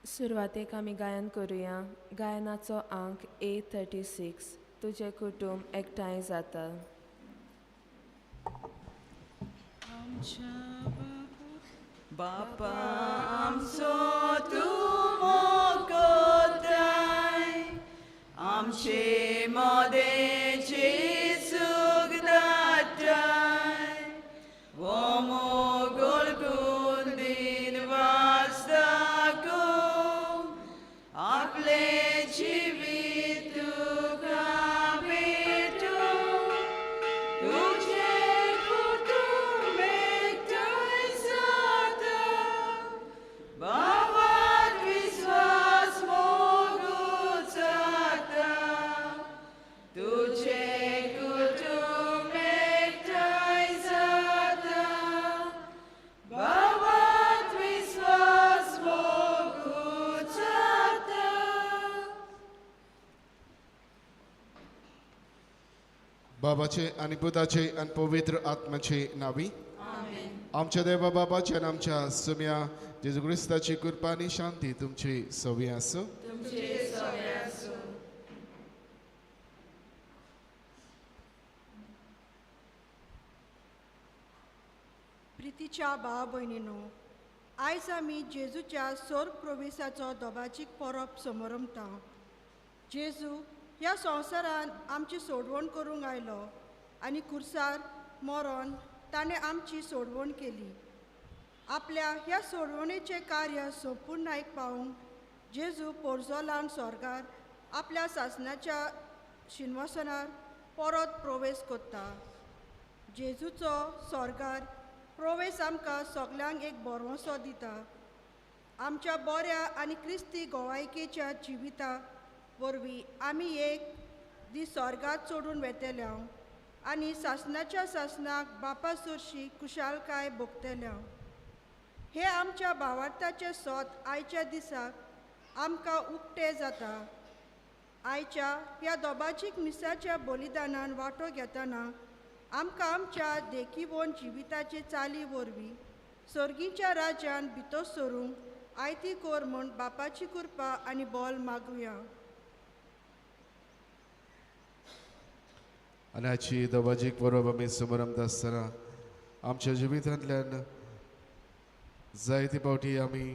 सुरवातेक आमी गायन करुया. गायनाचो आंक A36, तुजें कुटुंब एकठांय जाता. बापा आमचो तूं मोगताय, आमचे मदें जेजूक धाडटाय, हो मोगोल कुंदीन वास दाखोवंक, आपलें जिवीत तुका भेटोवंक, तुजें कुटुंब एकठांय जाता, भावार्थ विस्वास मोग जाता, तुजें कुटुंब एकठांय जाता, भावार्थ विस्वास मोग जाता. बाबाचे आनी पुताचे आनी पवित्र आत्माचे नावी. आमच्या देवा बाबाचे आनी आमच्या सुम्या जेजू क्रिस्ताची कृपा आनी शांती तुमची सवी आसूं. प्रितीच्या भाव भयणीनो, आयज आमी जेजूच्या सोर्ग प्रोवेसाचो दोबाजीक परब समरमता. जेजू ह्या संवसारांत आमची सोडवण करूंक आयलो आनी खुर्सार मरोन ताणें आमची सोडवण केली. आपल्या ह्या सोडवणेचें कार्य संपुर्णायक पावूंक जेजू पोरजोलान स्वर्गार आपल्या सासणाच्या शिनवासनार परत प्रवेश करता. जेजूचो स्वर्गार प्रवेश आमकां सगल्यांक एक भरवंसो दिता. आमच्या बऱ्या आनी क्रिस्ती गोवायकेच्या जिविता वरवीं आमी एक दीस स्वर्गात चडून वेतले आनी सासणाच्या सासणाक बापा सरशी खुशालकाय भोगतले. हे आमच्या भावार्थाचें सोत आयच्या दिसाक आमकां उक्तें जाता. आयच्या ह्या दोबाजीक मिसाच्या बलिदानान वांटो घेतना आमकां आमच्या देखीवन जिविताचे चाली वरवीं सर्गीच्या राज्यान भितर सरूंक आयती कर म्हूण बापाची कृपा आनी बोल मागुया. आनी हाची दबाजीक परब आमी समरमता आसतना आमच्या जिवितांतल्यान जायते फावटी आमी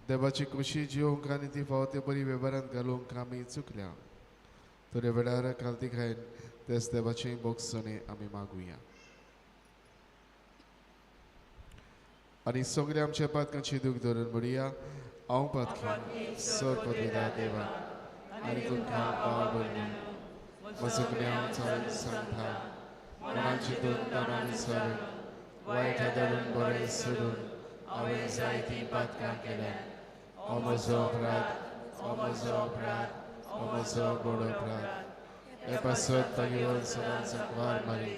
देवाची खोशी जिवंक आनी ती फावो ते बरी वेव्हारांत घालूंक आमी चुकल्या. तर वेळार खालती खायन तेच देवाचे भोगसणे आमी मागुया आनी सगळे आमच्या पातकांची दूख धरून म्हणया, हांव पातकी सर पदवीदा देवा आनी तुमकां भाव भयणी म्हजो गुन्यांव चालून सांगता. मनाची दोन तणांनी सरून वायट धरून बरें सोडून हांवें जायतीं पातकां केल्या. हो म्हजो अपराध, हो म्हजो अपराध, हो म्हजो व्हड अपराध. हे पासत भाग्यवान सदांच संकवार मारी,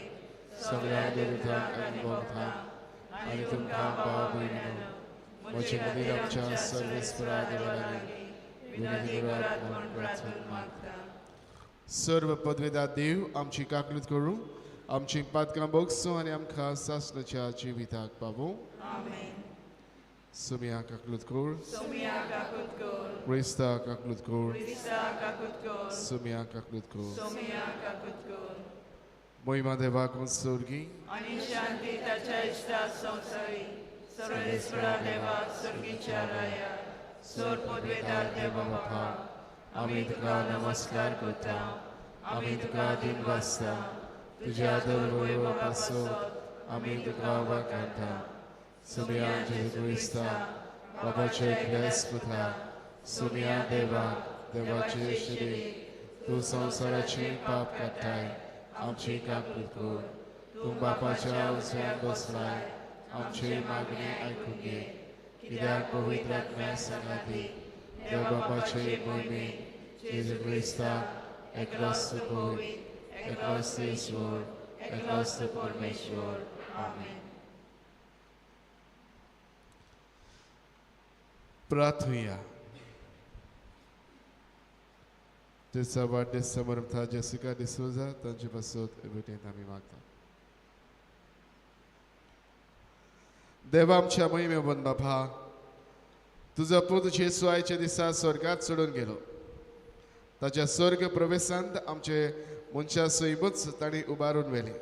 सगळ्या देवतांक आनी भोगतांक आनी तुमकां भाव भयणीनो म्हजे खातीर आमच्या सर्वेस्परा देवा लागीं विनंती करात म्हूण प्रार्थना मागता. सर्व पदवेदा देव आमची काकलूत करूं, आमची पातकां भोगसूं आनी आमकां सासणाच्या जिविताक पावूं. सुमिया काकलूत कर. क्रिस्ता काकलूत कर. सुमिया काकलूत कर. मोहिमा देवाक स्वर्गी आनी शांती ताच्या इश्टा संवसारी. सर्वेस्परा देवा, सर्गीच्या राया, सोर पदवेदार देवा बापा, आमी तुका नमस्कार करता, आमी तुका दिनवासता. तुज्या दरवळो पासत आमी तुका वाखाणता. सुमिया जेजू क्रिस्ता, बाबाचे एकल्याच पुता, सुमिया देवा, देवाचे शिरी, तूं संवसाराची पाप काडटाय, आमची काकूत कर. तूं बापाच्या उजव्यान बसलाय, आमची मागणी आयकून घे. कित्याक पवित्र आत्म्या सांगाती देव बापाचे मोहिमे जेजू क्रिस्ता एकलोच पवित्र, एकलोच ईश्वर, एकलोच परमेश्वर. आमेन. प्रार्थुया. जेसा वाडदीस समारंभ जेसिका डिसोजा तांचे पासत भेटेंत आमी मागता. देवा आमच्या मोहिमेवन बाबा, तुजो पूत जेजू आयच्या दिसा स्वर्गात चडून गेलो. ताच्या स्वर्ग प्रवेशांत आमचे मनशा सैमूच ताणें उबारून व्हेलें.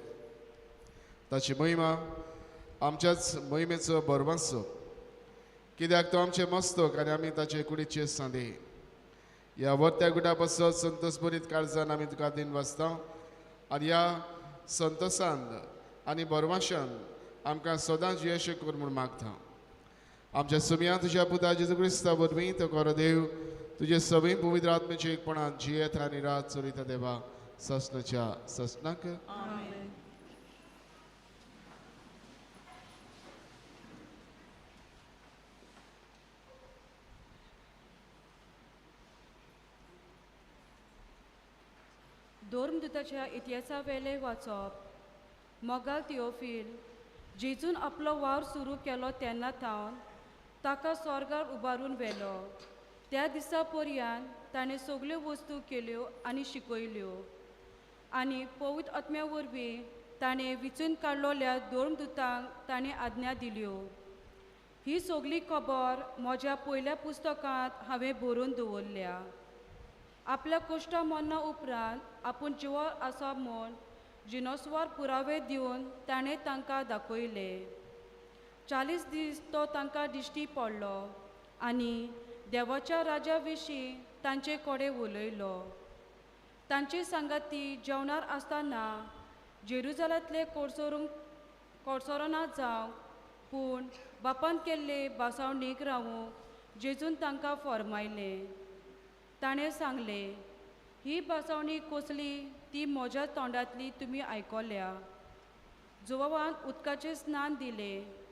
ताची महिमा आमच्याच महिमेचो भरवासो, कित्याक तो आमचे मस्तक आनी आमी ताचे कुडीचे सांदे. ह्या वर्त्या गुटा पासत संतोष भरीत काळजान आमी तुका दिन वाचता आनी ह्या संतोशान आनी भरवाशान आमकां सदांच जियेशें कर म्हूण मागता. आमच्या सुमया तुज्या पुता जेजू क्रिस्ता वरवीं तो खरो देव तुजे सगळीं पवित्र आत्म्याच्या एकपणान जियेत आनी रात चलयता देवा ससनाच्या ससनाक. धर्मदूताच्या इतिहासा वेले वाचप. मोगाल थिओफिल, जेजून आपलो वावर सुरू केलो तेन्ना थावन ताका स्वर्गार उबारून व्हेलो. त्या दिसा पर्यंत ताणें सगल्यो वस्तू केल्यो आनी शिकयल्यो आनी पवित्र आत्म्या वरवीं ताणें विचून काडलोल्या धर्मदूतांक ताणें आज्ञा दिल्यो. ही सगली खबर म्हज्या पयल्या पुस्तकांत हांवें बरोवन दवरल्या. आपल्या कश्टा मरना उपरांत आपूण जिवो आसा म्हूण जिनोसवार पुरावे दिवन ताणें तांकां दाखयले. 40 दीस तो तांकां दिश्टी पडलो आनी देवाच्या राजा विशीं तांचे कडेन उलयलो. तांची सांगाती जेवणार आसतना जेरुजालांतले कोडसोरना जावंक पूण बापान केल्ले बासावणीक रावूंक जेजून तांकां फॉर्मायलें. ताणें सांगलें, ही बासावणी कसली ती म्हज्या तोंडांतली तुमी आयकल्या. जुवान उदकाचें स्नान दिलें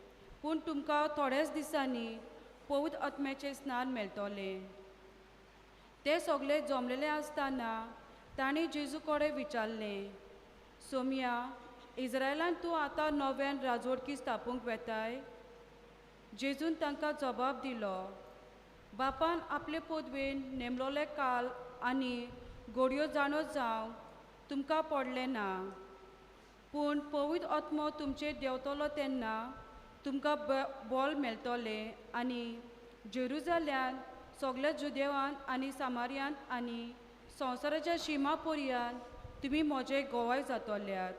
पूण तुमकां थोड्याच दिसांनी पवित्र आत्म्याचें स्नान मेळटलें. ते सगळे जमलेले आसतना तांणी जेजू कडेन विचारलें, सोमया, इस्रायलान तूं आतां नव्यान राजवटकी स्थापूंक वेताय? जेजून तांकां जबाब दिलो, बापान आपले पदवेन नेमलोले काल आनी घडयो जाणो जावंक तुमकां पडलें ना, पूण पवित्र आत्मो तुमचेर देंवतलो तेन्ना तुमकां बल मेळटलें आनी जेरुजाल्यांत सगल्या जुदेवान आनी सामार्यांत आनी संवसाराच्या शिमा पर्यंत तुमी म्हजे गोवाय जातल्यात.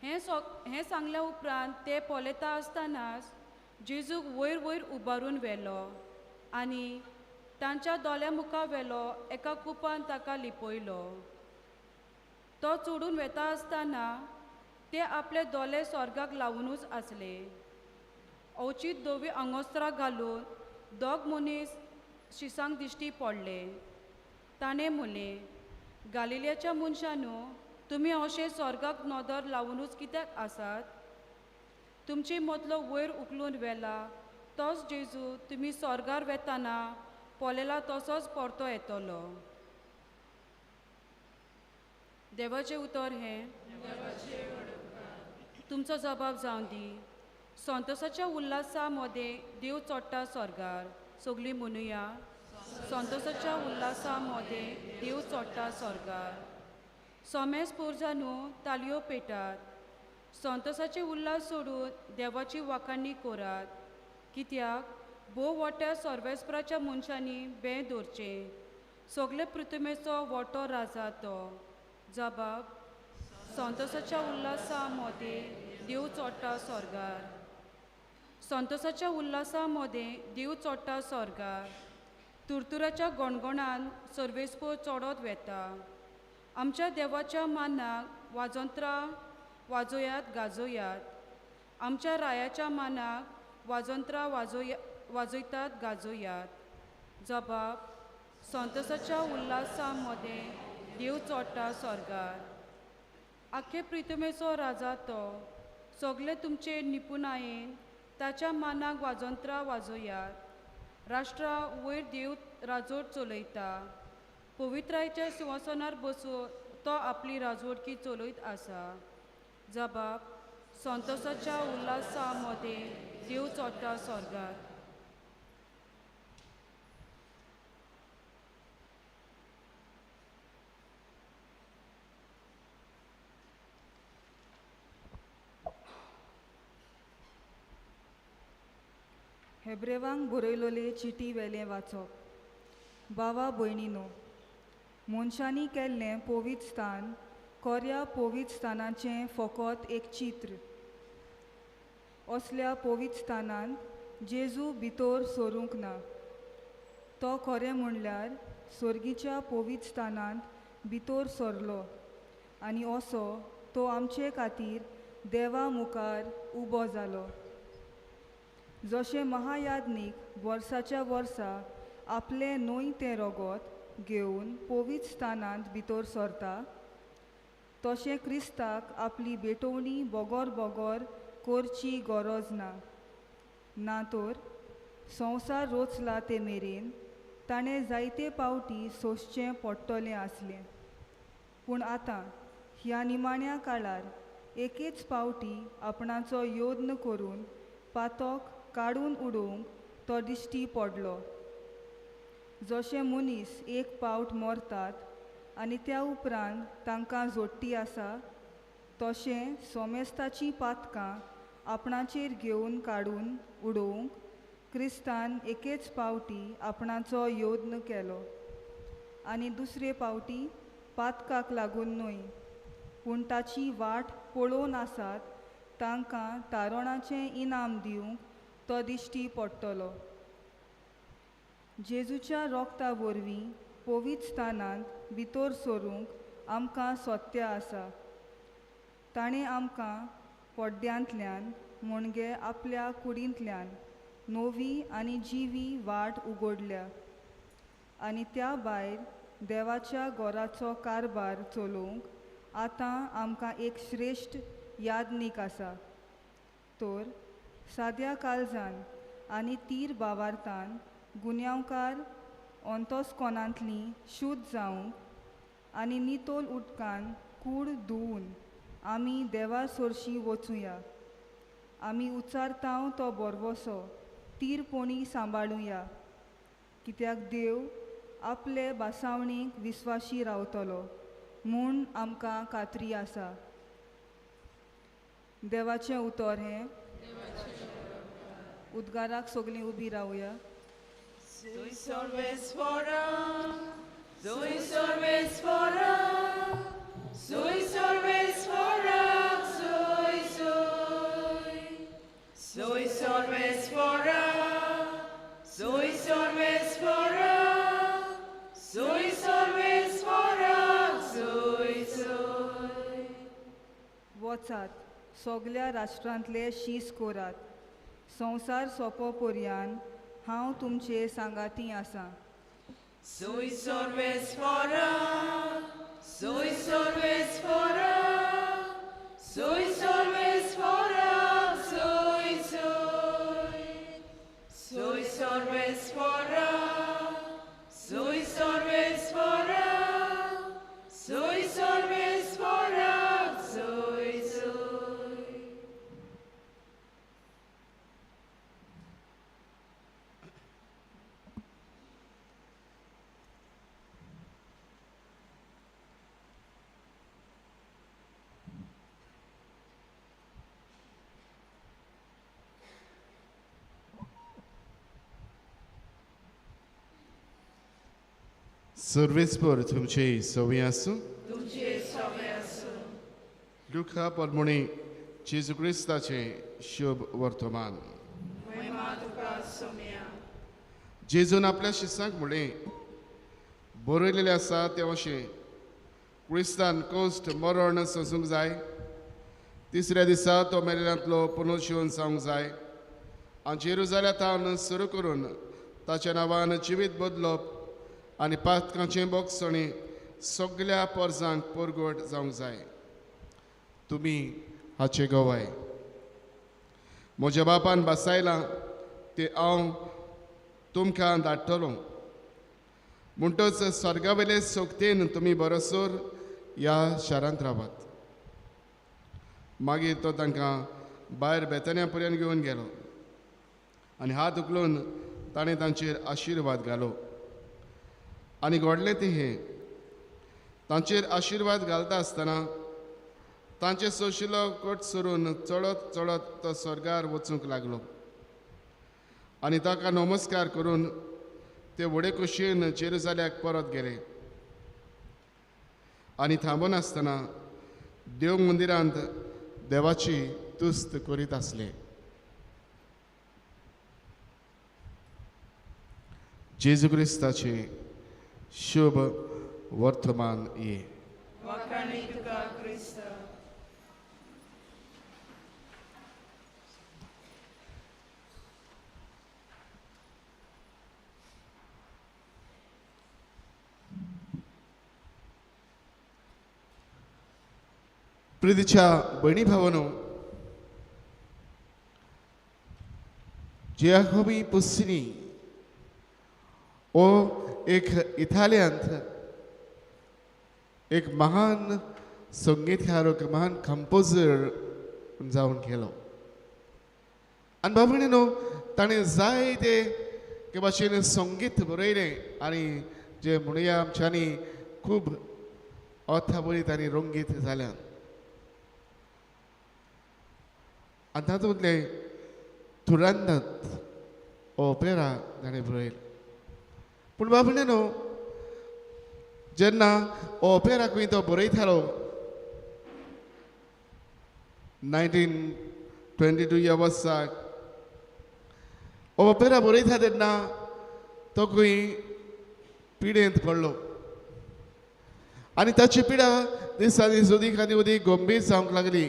हें सांगल्या उपरांत ते पळयता आसतनाच जेजूक वयर वयर उबारून व्हेलो आनी तांच्या दोळ्या मुखार व्हेलो एका कुपान ताका लिपयलो. तो चडून वेता आसतना ते आपले दोळे स्वर्गाक लावुनूच आसले. अवचीत धवी आंगोस्त्रां घालून दोग मनीस शिसांक दिश्टी पडले. ताणें म्हणलें, गालिलियाच्या मनशांनो, तुमी अशें स्वर्गाक नदर लावुनूच कित्याक आसात? तुमचे मदलो वयर उखलून व्हेला तोच जेजू तुमी स्वर्गार वेताना पळयला तसोच परतो येतलो. देवाचें उतर हें. तुमचो जबाब जावं दी. संतोषाच्या उल्हासा मदें देव चडटा स्वर्गार. सगळीं म्हणुया, संतोषाच्या उल्हासा मदें देव चडटा स्वर्गार. सोमेस पोरजानू तालयो पेटात, संतोषाचे उल्हास सोडून देवाची वाखाणी करात. कित्याक भोव वट्या सर्वेस्पराच्या मनशांनी बें दवरचें. सगळे पृथ्वीचो वटो राजा तो. जबाब, संतोषाच्या उल्हासा मदें देव चडटा स्वर्गार. संतोषाच्या उल्हासा मदें देव चडटा स्वर्गार. तुरतुराच्या गणगणान सर्वेस्पर चडत वेता. आमच्या देवाच्या मानाक वाजंत्रां वाजोयात गाजोयात. आमच्या रायाच्या मानाक वाजंत्रां वाजयतात गाजोयात. जबाब, संतोषाच्या उल्हासा मदें देव चडटा स्वर्गार. आख्खे प्रितमेचो राजा तो. सगळे तुमचे निपुणायेन ताच्या मानाक वाजंत्रां वाजोयात. राष्ट्रा वयर देव राजवट चलयता. पवित्रायच्या सिंहासनार बसून तो आपली राजवटकी चलयत आसा. जबाब, संतोषाच्या उल्हासा मदें देव चडटा स्वर्गार. हेब्रेवांक बरयलोले चिटी वेलें वाचप. बावा भयणीनो, मनशांनी केल्लें पवित्र स्थान कोऱ्या पवित्र स्थानाचें फकत एक चित्र. असल्या पवित्र स्थानांत जेजू भितर सरूंक ना. तो खरें म्हणल्यार सर्गीच्या पवित्र स्थानांत भितर सरलो आनी असो तो आमचे खातीर देवा मुखार उबो जालो. जशें महायाज्ञीक वर्साच्या वर्सा आपलें न्हय तें रगत घेवन पवित्र स्थानांत भितर सरता, तशें क्रिस्ताक आपली भेटवणी बोगोर बोगोर करची गरज ना. ना तर संवसार रोचला ते मेरेन ताणें जायते पावटी सोंसचें पडटलें आसलें. पूण आतां ह्या निमाण्या काळार एकेच पावटी आपणाचो यत्न करून पातक काडून उडोवंक तो दिश्टी पडलो. जशें मनीस एक पावट मरतात आनी त्या उपरांत तांकां जोडटी आसा, तशें सोमेस्ताचीं पातकां आपणाचेर घेवन काडून उडोवंक क्रिस्तान एकेच पावटी आपणाचो यत्न केलो आनी दुसरे पावटी पातकाक लागून न्हय, पूण ताची वाट पळोवन आसात तांकां तारणाचें इनाम दिवंक तो दिश्टी पडटलो. जेजूच्या रोगता वरवीं पवित्र स्थानांत भितर सरूंक आमकां सत्य आसा. ताणें आमकां पड्ड्यांतल्यान म्हणजे आपल्या कुडींतल्यान नवी आनी जिवी वाट उगडल्या आनी त्या भायर देवाच्या घराचो कारभार चलोवंक आतां आमकां एक श्रेश्ठ याज्ञीक आसा. तर साद्या काळजान आनी तीर भावार्थान गुन्यांवकार अंतस्कोनांतली शुद्ध जावंक आनी नितोल उदकान कूड धुवून आमी देवा सरशीं वचुया. आमी उच्चारतांव तो बरवसो तीरपणी सांबाळुया, कित्याक देव आपले बासावणीक विस्वाशी रावतलो म्हूण आमकां खात्री आसा. देवाचें उतर हें. उद्गाराक सगळीं उबी रावया. वचात, सगल्या राष्ट्रांतले शीस कोरात. संवसार सोंपो पर्यान हांव तुमचे सांगाती आसा. सर्वेस्पर तुमचे सवी आसूं. लुका परमणी जेजू क्रिस्ताचें शुभ वर्तमान. जेजून आपल्या शिसांक म्हणलें, बरयलेलें आसा तें अशें, क्रिस्तान कश्ट मरण सोंसूंक जाय, तिसऱ्या दिसा तो मेल्ल्यांतलो पुनर्जीवन जावंक जाय आनी जेरुजाल्या थावन सुरू करून ताच्या नांवान जिवीत बदलप आनी पातकांचें बोगसणें सगल्या पोरजांक परगट जावंक जाय. तुमी हाचे गवाय. म्हज्या बापान बसायलां तें हांव तुमकां धाडटलो. म्हणटच स्वर्गावेले सोगतेन तुमी बरोसर ह्या शारांत रावात. मागीर तो तांकां भायर बेतन्या पर्यंत घेवन गेलो आनी हात उखलून ताणें तांचेर आशिर्वाद घालो. आनी घडलें तें हें, तांचेर आशिर्वाद घालता आसतना तांचे सोशिलो कट सरून चडत चडत तो स्वर्गार वचूंक लागलो. आनी ताका नमस्कार करून ते व्हडे खोशयेन जेरुजाल्याक परत गेले आनी थांबनासतना देव मंदिरांत देवाची तुस्त करीत आसले. जेजू क्रिस्ताचे शुभ वर्तमान ये. वाखाणी तुका क्रिस्त. प्रितीच्या भयणी भावानो, जियाकोबी पुस्सिनी हो एक इतालियांत एक महान संगीतकार, एक महान कंपोजर जावन गेलो. आनी बाबणीनो ताणें जायते के भाशेन संगीत बरयलें आनी जे म्हणुया आमच्यांनी खूब अर्थाभरीत आनी रंगीत जाल्यात. आनी तातूंतलें तुरंत ओपेरा ताणें बरयलें. पूण बाबणीनो जेन्ना ओपेराकूय तो बरयतालो 1922 ह्या वर्साक ओपेरा बरयता तेन्ना तो खंय पिडेंत पडलो आनी ताची पिडा दिसा दीस अदीक आनी अदीक गंभीर जावंक लागली,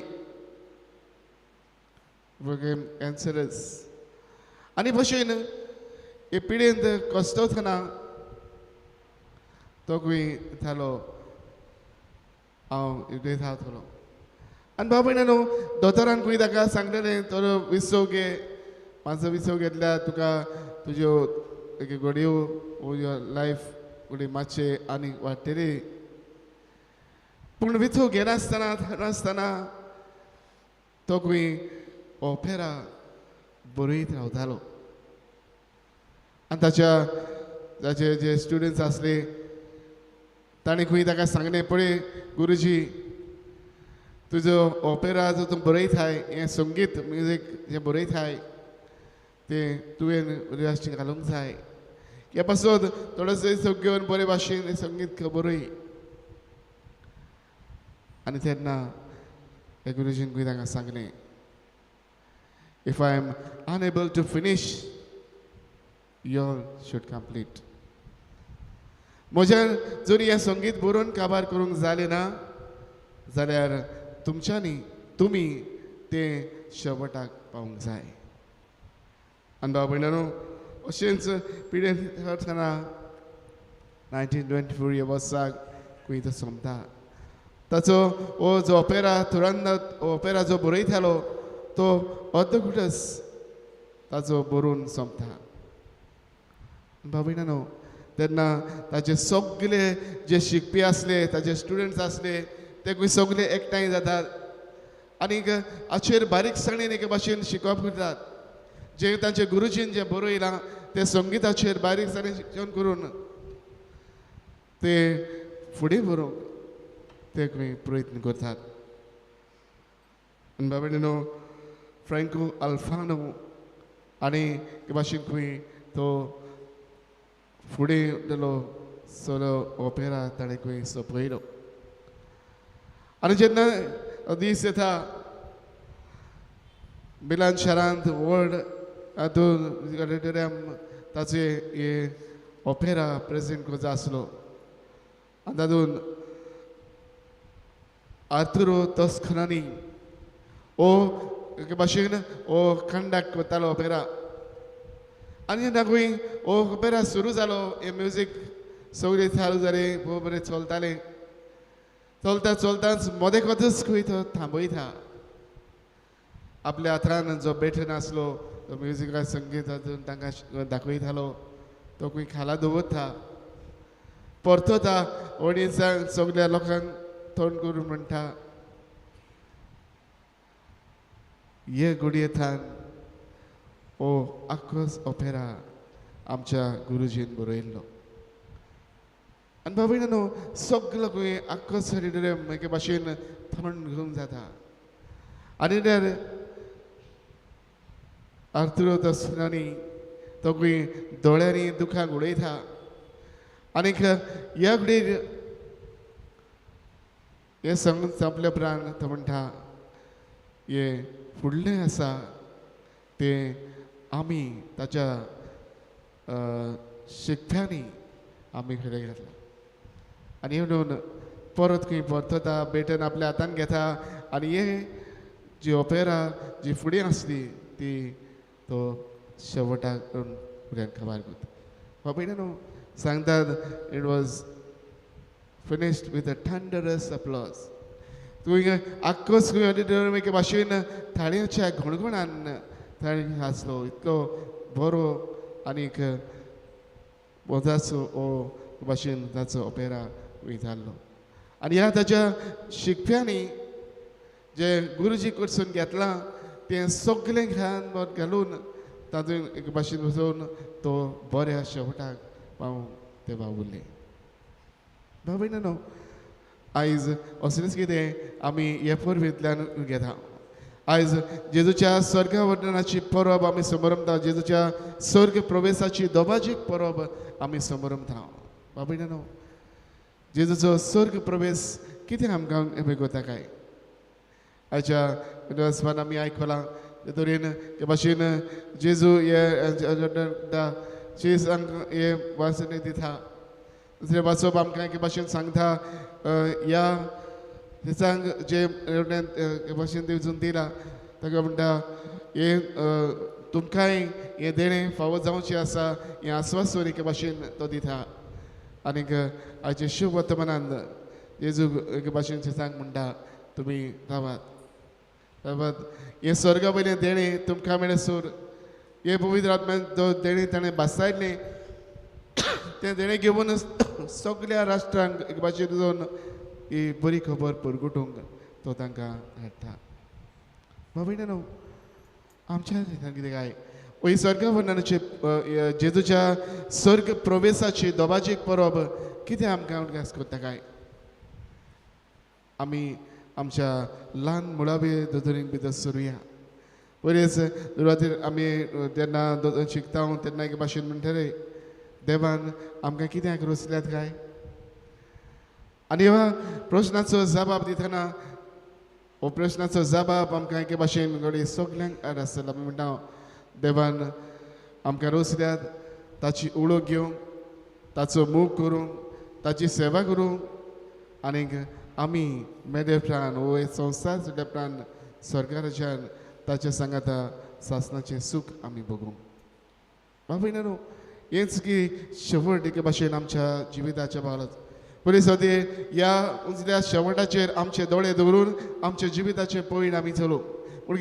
कॅन्सरस. आनी भशेन हे पिडेंत कश्टतना तो खंय जालो हांव जातलो. आनी बाबा न्हू दोतोरान खंय ताका सांगलेलें थोडो विसव घे, मातसो विसव घेतल्यार तुका तुज्यो एक घडयो लायफ घडये मातशें आनी वाडटली. पूण विसव घेनासतना नासतना तो खंय ओपेरा बरयत रावतालो. आनी ताच्या ताचे जे स्टुडंट्स आसले ताणें खंय ताका सांगलें, पळय गुरुजी तुजो ओपेरा जो तूं बरयताय हें संगीत म्युजीक जें बरयताय तें तुवें रियाज घालूंक जाय, हे पासत थोडोसो विसव घेवन बरे भाशेन संगीत बरय. आनी तेन्ना हे गुरुजीन खंय ताका सांगलें, if I am unable to finish you all should complete. म्हज्यान जरी हें संगीत बरोवन काबार करूंक जालें ना जाल्यार तुमच्यांनी तुमी तें शेवटाक पावूंक जाय. आनी भाव भयणांनो अशेंच पिडेन करतना 1924 ह्या वर्साक खंय तो सोंपता. ताचो हो जो ओपेरा तुरंत ओपेरा जो बरयतालो तो अर्दकुटच ताचो बरोवन सोंपता. भाव भयणांनो तेन्ना ताचे सगळे जे शिकपी आसले ताचे स्टुडंट्स आसले ते खंय सगळे एकठांय जातात आनीक हाचेर बारीकसाणेन एके भाशेन शिकप करतात. जे तांचे गुरुजीन जें बरयलां तें संगिताचेर बारीकसाणेन शिक्षण करून ते फुडें व्हरूंक ते खंय प्रयत्न करतात. आनी बाबा न्हू फ्रँको अल्फानो आनी एके भाशेन खंय तो फुडें गेलो सगळो ओपेरा ताणें खंय सोंपयलो. आनी जेन्ना दीस येता मिलान शारांत व्हड हातूंत ऑडिटोरियम ताचे हे ओपेरा प्रेजेंट करचो आसलो आनी तातूंत आर्थुरो तस्कनानी हो एके भाशेन हो कंडक्ट करतालो ओपेरा. आनी जेन्ना खंय हो ओपेरा सुरू जालो हे म्युजीक सगळें चालू जालें, भोव बरें चलतालें. चलता चलताच मदें कतच खंय तो थांबयता आपल्या हातान जो बेठन आसलो तो म्युजिका संगीत हातून तांकां दाखयतालो तो खंय खाला दवरता, परतता ऑडियन्सांक सगळ्या लोकांक तोंड करून म्हणटा, हे घडये हो आख्खोच ओपेरा आमच्या गुरुजीन बरयल्लो. आनी बाबा न्हू सगलो खंय आख्खोच ऑडिटोरियम एके भाशेन थंड घेवन जाता. आनी आर्थुरो तस्कनानी तो खंय दोळ्यांनी दुखाक उडयता आनीक ह्या घडीर हें सांगून सोंपल्या उपरांत तो म्हणटा हें फुडलें आसा तें आमी ताच्या शिकप्यांनी आमी खरें घातलां. आनी म्हणून परत खंय परतता बेटन आपल्या हातान घेता आनी हे जी ओपेरा जी फुडें आसली ती तो शेवटाक भुरग्यांक खबर करता. बाबा न्हू सांगतात it was finished with a thunderous applause. तुवें आक्कोच खंय ऑडिटोरियम एके भाशेन थाळयांच्या घणघणान थाळी आसलो इतलो बरो आनीक वजाचो हो भाशेन ताचो ओपेरा जाल्लो. आनी ह्या ताच्या शिकप्यांनी जे गुरुजी कडसून घेतलां तें सगळें घान घालून तातूंत एक भाशेन बसोवन तो बऱ्या शेवटाक पावूंक ते वावुरले. बाबा न्हू आयज असलेंच कितें आमी हे परबेंतल्यान घेता. आयज जेजूच्या स्वर्गवर्णनाची परब आमी समरमता, जेजूच्या स्वर्ग प्रवेशाची दोबाजीक परब आमी समरमता. बाबा न्हू जेजूचो स्वर्ग प्रवेश कितें आमकां वेगवता काय? आयच्या दिवसान आमी आयकलां ते तरेन ते भाशेन जेजू हे हे वाचने दिता. दुसरें वाचप आमकां एके भाशेन सांगता ह्या दिसांक जे एके भाशेन दिवजून दिला ताका म्हणटा हें तुमकांय हें देणें फावो जावचें आसा हें आस्वासन एके भाशेन तो दिता. आनीक आयचे शुभ वर्तमानान जेजू एके भाशेन सांग म्हणटा तुमी रावात रावात हें स्वर्गा वयलें देणें तुमकां मेळसर हे पवित्र आत्म्यान जो देणें ताणें भासायलें तें देणें घेवन सगळ्या राष्ट्रांक एके भाशेन जावन ही बरी खबर परगटूंक तो तांकां हाडटा. बाबा न्हू आमच्या कितें काय ही स्वर्गवर्णनाची जेजूच्या स्वर्ग प्रवेशाची दोबाजीक परब कितें आमकां उडगास करता काय? आमी आमच्या ल्हान मुळावे दोतोरींक भितर सरुया. बरेच सुरवातीर आमी जेन्ना दोतोर शिकता तेन्ना एके भाशेन म्हणटले देवान आमकां कित्याक रोसल्यात काय? आनी ह्या प्रश्नाचो जबाब दितना हो प्रश्नाचो जबाब आमकां एके भाशेन घडये सगल्यांक आड आसतलो. आमी म्हणटा देवान आमकां रोसल्यात ताची ओळख घेवंक, ताचो मोग करूंक, ताची सेवा करूंक आनीक आमी मेले उपरांत हो संवसार सुटल्या उपरांत स्वर्गाराज्यान ताच्या सांगाता सासनाचें सूख आमी भोगूंक. बाबा न्हू हेंच की शेवट एके भाशेन आमच्या जिविताच्या भागात पयलीं सदी ह्या उजल्या शेवटाचेर आमचे दोळे दवरून आमच्या जिविताचें पयण आमी चलोवंक. पूण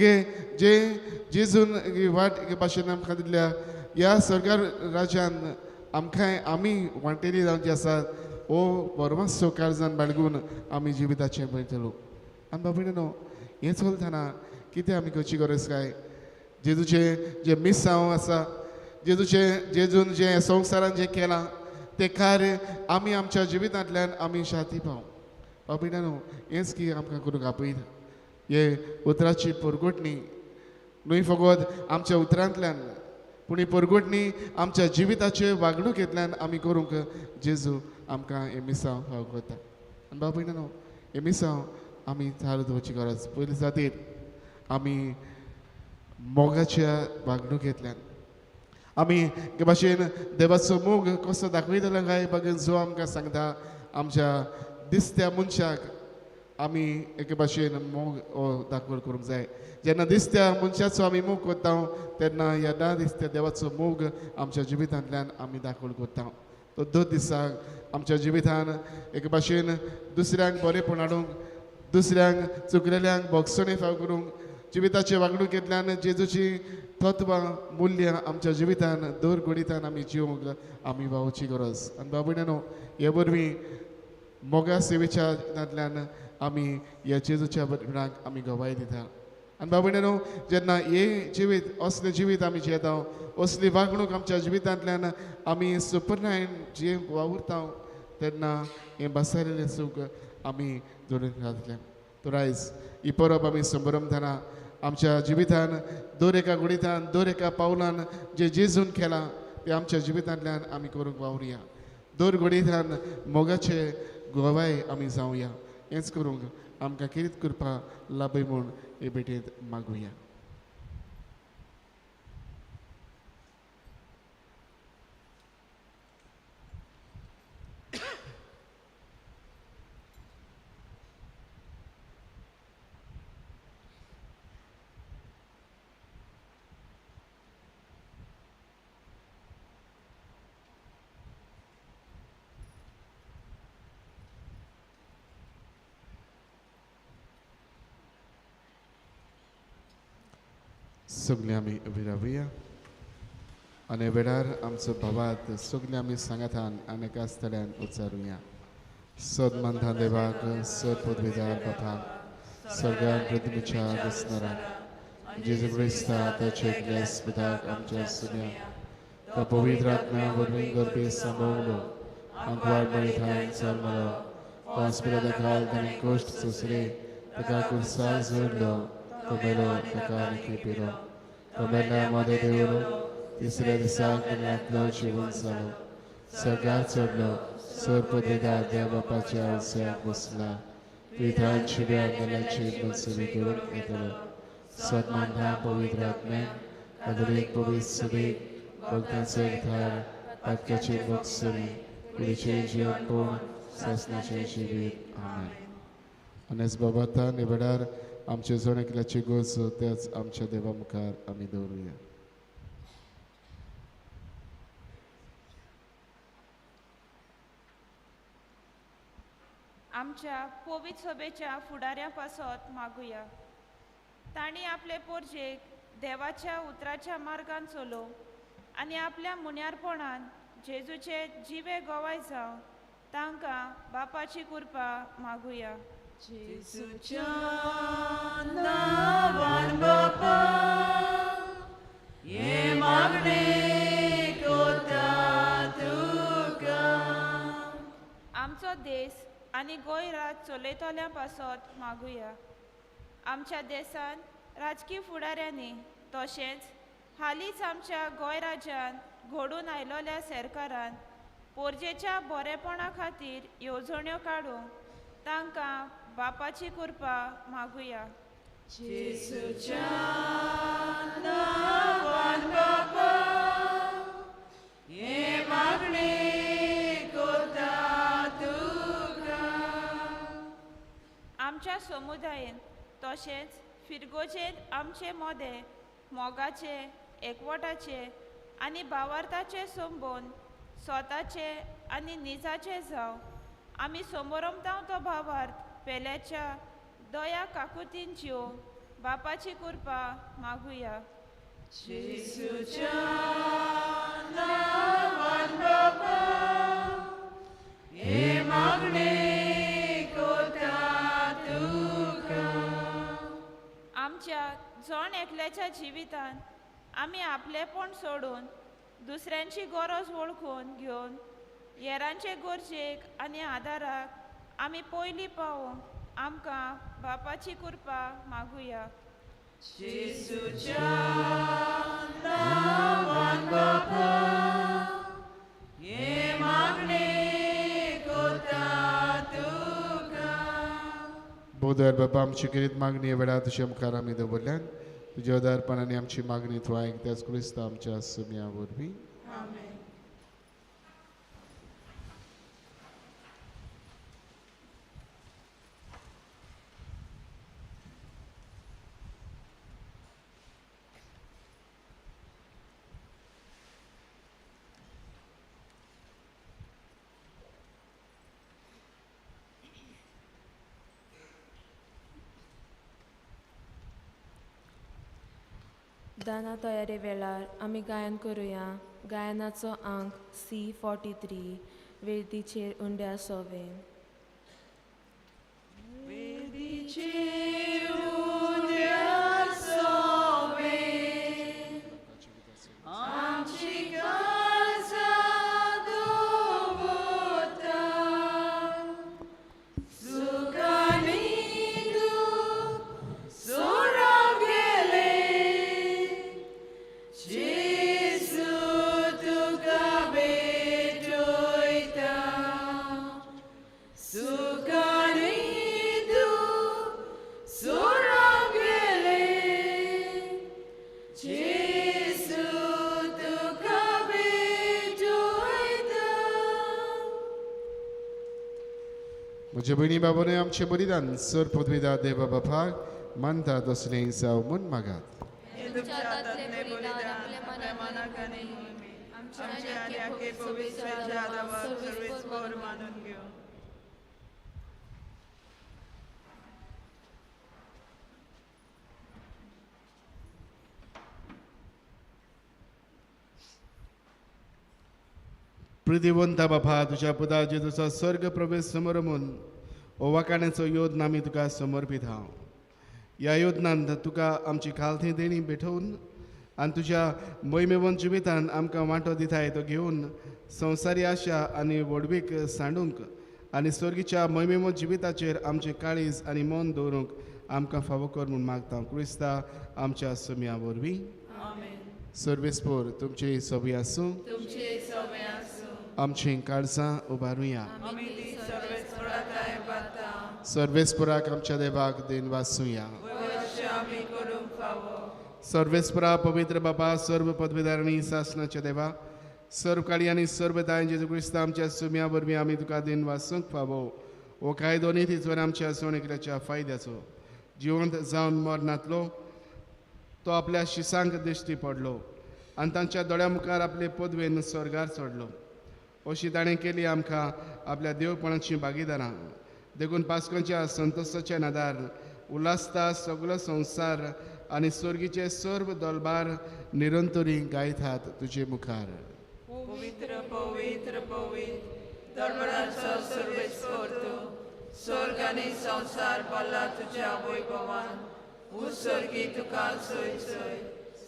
जे जेजून वाट एके भाशेन आमकां दिल्या ह्या स्वर्गार राज्यान आमकां आमी वांटेली जावची आसात हो बरमासो काळजान बाळगून आमी जिविताचें पयण चलोवंक. आनी बाबा न्हू हें चलतना कितें आमी करची गरज काय? जेजूचें जें मिसांव आसा, जेजूचें जेजून जें संवसारान जें केलां तें कार्य आमी आमच्या जिवितांतल्यान आमी शाती पावूं. बाबा न्हू हेंच की आमकां करूंक आपयता. हे उतराची परगटणी न्हय फकत आमच्या उतरांतल्यान पूण ही परगटणी आमच्या जिविताचे वागणुकेंतल्यान आमी करूंक जेजू आमकां हें मिसांव फाव करता. आनी बाबा न्हू हें मिसांव आमी चालू दवरची गरज. पयलीं जातीर आमी मोगाच्या वागणुकेंतल्यान आमी एके भाशेन देवाचो मोग कसो दाखयतलो काय बागेन जो आमकां सांगता आमच्या दिसत्या मनशाक आमी एके भाशेन मोग हो दाखोवल करूंक जाय. जेन्ना दिसत्या मनशाचो आमी मोग करता तेन्ना ह्या ना दिसत्या देवाचो मोग आमच्या जिवितांतल्यान आमी दाखोवल करता. तो दर दिसाक आमच्या जिवितान एके भाशेन दुसऱ्यांक बरेंपण हाडूंक, दुसऱ्यांक चुकलेल्यांक भोगसणे फाव करूंक, जिविताचे वागणुकेंतल्यान जेजूची तत्वां मुल्यां आमच्या जिवितान दर घडितान आमी जिवंक आमी वावची गरज. आनी बाबा न्हू हे वरवीं मोगा सेवेच्या जिवितांतल्यान आमी ह्या जेजूच्या बरेपणाक आमी गवाय दिता. आनी बाबा न्हू जेन्ना हें जिवीत असलें जिवीत आमी जियेता, असली वागणूक आमच्या जिवितांतल्यान आमी सुपरनायन जियेवंक वावुरता तेन्ना हें बसायलेलें सूख आमी जोडून घातलें. तर आयज ही परब आमी संभ्रमतना आमच्या जिवितान दर एका गुडितान दर एका पावलान जे जेजून केलां तें आमच्या जिवितांतल्यान आमी करूंक वावरुया. दर घडयेंतल्यान मोगाचे गोवाय आमी जावया. हेंच करूंक आमकां किरीत कृपा लाभय म्हूण हे भेटेंत मागुया. सगळीं आमी उबी रावया आनी वेळार आमचो भावात सगळीं आमी सांगातान आनी एका स्थल्यान उच्चारुया. सदमानता देवाक सद पदवीदार बापाक सगळ्या पृथ्वीच्या दिसणाराक जेजू क्रिस्ता ताचे एकल्यास पिताक आमच्या सुन्या तो पवित्र आत्म्या वरवीं गर्भी सांबवलो आंकवार मरिथान जल्मलो हॉस्पिटला खाल ताणें कश्ट सोंसले ताका कुर्सार जोडलो तो मेलो ताका आनी पिलो तो मेल्या मदें देवलो तिसऱ्या दिसाक दुनियांतलो जिवन जालो सगळ्यात चडलो सर पदवीदार देव बापाच्या उजव्याक बसला पितान शिव्या मेल्याची मनसुबी करूंक येतलो. सदमानता पवित्र आत्म्यान कादरीक पवित्र सुबीक भक्तांचो एकठार पातक्याची मोक्सरी कुडीचें जिवन पूर्ण सासणाचें जिवीत. आमेन. आनी बाबाता निवडार आमचे जण एकल्याची गरज त्याच आमच्या देवा मुखार आमी दवरुया. आमच्या पवित्र सभेच्या फुडाऱ्यां पासत मागुया. तांणी आपले पोरजेक देवाच्या उतराच्या मार्गान चलोवंक आनी आपल्या मुन्यारपणान जेजूचे जिवे गोवाय जावन तांकां बापाची कृपा मागुया. जेजूच्या नांवान बापा हें मागणें कोता तुका. आमचो देस आनी गोंय राज चलयतल्या पासत मागुया. आमच्या देशांत राजकी फुडाऱ्यांनी तशेंच हालींच आमच्या गोंय राज्यांत घडून आयिल्ल्या सरकारान पोरजेच्या बरेपणा खातीर येवजण्यो काडूंक तांकां बापाची कृपा मागुया. जेजूच्या नांवान बापा हें मागणें कोता तुका. आमच्या समुदायेन तशेंच फिरगोजेंत आमचे मोदें मोगाचे एकवटाचे आनी भावार्थाचे संबंद स्वताचे आनी निजाचे जावं आमी समोरमतांव तो भावार्थ पेल्याच्या दया काकुतींच्यो बापाची कृपा मागुया. जेजूच्या नांवान बापा हें मागणें कोता तुका. आमच्या जण एकल्याच्या जिवितांत आमी आपलेपण सोडून दुसऱ्यांची गरज वळखून घेवन हेरांचे गरजेक आनी आदाराक आमी पयलीं पावोवंक आमकां बापाची कृपा मागुया. जेजूच्या नांवान बापा हें मागणें कोता तुका. बोधर बाबा आमची किरीत मागणी वेळार तुज्या मुखार आमी दवरल्यान तुज्या उदारपणान आमची मागणी तूं आयक त्याच क्रिस्ता आमच्या सुम्या वरवीं. दाना तयारे वेळार आमी गायन करुया. गायनाचो आंक C43 वेदीचेर उंड्या सोवे. वेदीचेर उंड्या सोवे आमची काळजां दवरता सुखांनी दुख सोरा घेता. म्हजे भयणी बाबानूय आमचें बलिदान सर पदवीदा देवा बापाक मानता तसलें जावं म्हूण मागात. प्रितिवंता बापा, तुज्या पुता जेजूचो स्वर्ग प्रवेश समरमून ओवाकाण्याचो योजना आमी तुका समर्पीत हांव. ह्या योजनांत तुका आमची खालती देणी भेटोवन आनी तुज्या मोहिमेवन जिवितान आमकां वांटो दिताय तो घेवन संवसारी आशा आनी व्हडवीक सांडूंक आनी स्वर्गीच्या मोहिमेवन जिविताचेर आमचें काळीज आनी मन दवरूंक आमकां फावो कर म्हूण मागता क्रिस्ता आमच्या सुम्या वरवीं. सर्वेस्पोर तुमची सोबी आसूं, आमचीं काळजां उबारुया. सर्वेस्पोराक आमच्या देवाक then वासूया. सर्वेस्परा पवित्र बाबा, सर्व पदवीधारणी सासनाच्या देवा, सर्व काळी आनी सर्व दाय जेजू क्रिस्ता आमच्या सुम्या वरवीं आमी तुका then वासूंक फावो. हो कायदो नीतीचो आमच्या सोणेकल्याच्या फायद्याचो जिवंत जावन मरणांतलो तो आपल्या शिसांक दिश्टी पडलो आनी तांच्या दोळ्या मुखार आपले पदवेन स्वर्गार चडलो. अशी ताणें केली आमकां आपल्या देवपणाची भागीदारां. देखून पास्कांच्या संतोषाच्या नादार उल्हासता सगलो संवसार आनी स्वर्गीचे सर्व दलबार निरंतरी गायतात तुजे मुखार. पवित्र पवित्र पवित्र दरबाराचो सर्वेस्पर तूं, स्वर्ग आनी संवसार भरला तुज्या वैभवान. उत्सर्गी तुका सोय सोय,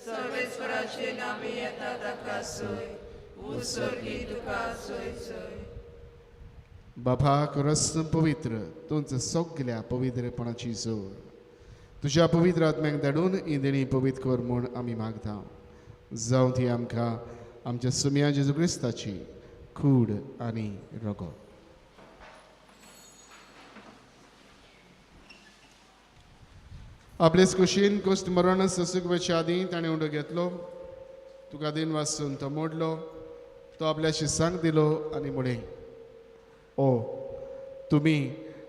सर्वेस्पराचे नामी येता ताका सोय, उत्सर्गी तुका सोय सोय. बाबा रस पवित्र तुमचं सगल्या पवित्रपणाची जोर तुज्या पवित्र आत्म्याक धाडून ही देणी पवित्र कर म्हूण आमी मागता. जावं ती आमकां आमच्या सुम्या जेजू क्रिस्ताची कूड आनी रगत. आपलेच कुशीन कोश्ट मरण ससूक वचच्या आदीं ताणें उंडो घेतलो, तुका दिन वाचून तो मोडलो, तो आपल्या शिसांक दिलो आनी म्हळें, ओ तुमी